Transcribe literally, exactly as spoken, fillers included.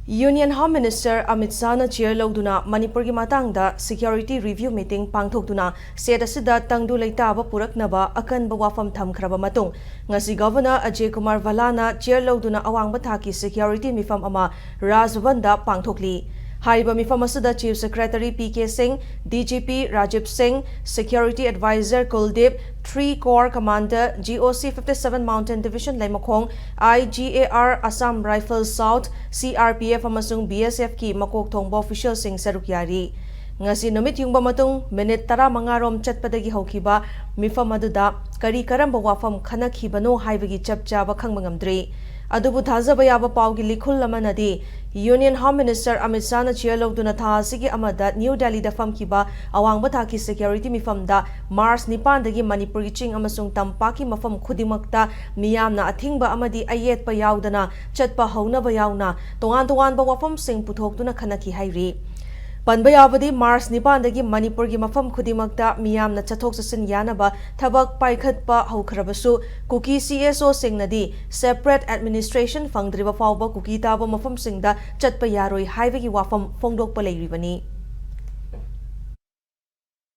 Union Home Minister Amit Shahꯅ chair ꯂꯧꯗꯨꯅ ꯃꯅꯤꯄꯨꯔꯒꯤ ꯃꯇꯥꯡꯗ security review meeting ꯄꯥꯡꯊꯣꯛꯇꯨꯅ state ꯑꯁꯤꯗ ꯇꯪꯗꯨ ꯂꯩꯇꯥꯕ ꯄꯨꯔꯛꯅꯕ ꯑꯀꯟꯕ ꯋꯥꯐꯝ ꯊꯝꯈ꯭ꯔꯕ ꯃꯇꯨꯡ, ꯉꯁꯤ Governor Ajay Kumar Bhallana chair ꯂꯧꯗꯨꯅ ꯑꯋꯥꯡꯕ ꯊꯥꯛꯀꯤ security ꯃꯤꯐꯝ ꯑꯃ Raj Bhavanꯗ ꯄꯥꯡꯊꯣꯛꯂꯤ꯫ ꯍꯥꯏꯔꯤꯕ ꯃꯤꯐꯝ ꯑꯁꯤꯗ Chief Secretary P K Singh, D G P Rajiv Singh, Security Advisor Kuldeep, three Corps Commander, G O C fifty seven Mountain Division ꯂꯩꯃꯈꯣꯡ, I G A R Assam Rifles South, C R P F ꯑꯃꯁꯨꯡ B S Fꯀꯤ ꯃꯀꯣꯛ ꯊꯣꯡꯕ officialꯁꯤꯡ ꯁꯔꯨꯛ ꯌꯥꯔꯤ꯫ ꯉꯁꯤ ꯅꯨꯃꯤꯠ ꯌꯨꯡꯕ ꯃꯇꯨꯡ minute ꯇꯔꯥꯃꯉꯥ ꯔꯣꯝ ꯆꯠꯄꯗꯒꯤ ꯍꯧꯈꯤꯕ ꯃꯤꯐꯝ ꯑꯗꯨꯗ ꯀꯔꯤ ꯀꯔꯝꯕ ꯋꯥꯐꯝ ꯈꯟꯅꯈꯤꯕꯅꯣ ꯍꯥꯏꯕꯒꯤ ꯆꯞ ꯆꯥꯕ ꯈꯪꯕ ꯉꯝꯗ꯭ꯔꯤ꯫ ꯑꯗꯨꯕꯨ ꯊꯥꯖꯕ ꯌꯥꯕ ꯄꯥꯎꯒꯤ ꯂꯤꯈꯨꯜ ꯑꯃꯅꯗꯤ Union Home Minister Amit Shahꯅ chair ꯂꯧꯗꯨꯅ ꯊꯥ ꯑꯁꯤꯒꯤ ꯑꯃꯗ New Delhiꯗ ꯐꯝꯈꯤꯕ ꯑꯋꯥꯡꯕ ꯊꯥꯛꯀꯤ security ꯃꯤꯐꯝꯗ March ꯅꯤꯄꯥꯟꯗꯒꯤ ꯃꯅꯤꯄꯨꯔꯒꯤ ꯆꯤꯡ ꯑꯃꯁꯨꯡ ꯇꯝꯄꯥꯛꯀꯤ ꯃꯐꯝ ꯈꯨꯗꯤꯡꯃꯛꯇ ꯃꯤꯌꯥꯝꯅ ꯑꯊꯤꯡꯕ ꯑꯃꯗꯤ ꯑꯌꯦꯠꯄ ꯌꯥꯎꯗꯅ ꯆꯠꯄ ꯍꯧꯅꯕ ꯌꯥꯎꯅ ꯇꯣꯉꯥꯟ ꯇꯣꯉꯥꯟꯕ ꯋꯥꯐꯝꯁꯤꯡ ꯄꯨꯊꯣꯛꯇꯨꯅ ꯈꯟꯅꯈꯤ ꯍꯥꯏꯔꯤ꯫ ꯄꯟꯕ ꯌꯥꯕꯗꯤ, March ꯅꯤꯄꯥꯟꯗꯒꯤ ꯃꯅꯤꯄꯨꯔꯒꯤ ꯃꯐꯝ ꯈꯨꯗꯤꯡꯃꯛꯇ ꯃꯤꯌꯥꯝꯅ ꯆꯠꯊꯣꯛ ꯆꯠꯁꯤꯟ ꯌꯥꯅꯕ ꯊꯕꯛ ꯄꯥꯏꯈꯠꯄ ꯍꯧꯈ꯭ꯔꯕꯁꯨ, ꯀꯨꯀꯤ C S Oꯁꯤꯡꯅꯗꯤ separate administration ꯐꯪꯗ꯭ꯔꯤꯕ ꯐꯥꯎꯕ ꯀꯨꯀꯤ ꯇꯥꯕ ꯃꯐꯝꯁꯤꯡꯗ ꯆꯠꯄ ꯌꯥꯔꯣꯏ ꯍꯥꯏꯕꯒꯤ ꯋꯥꯐꯝ ꯐꯣꯡꯗꯣꯛꯄ ꯂꯩꯔꯤꯕꯅꯤ꯫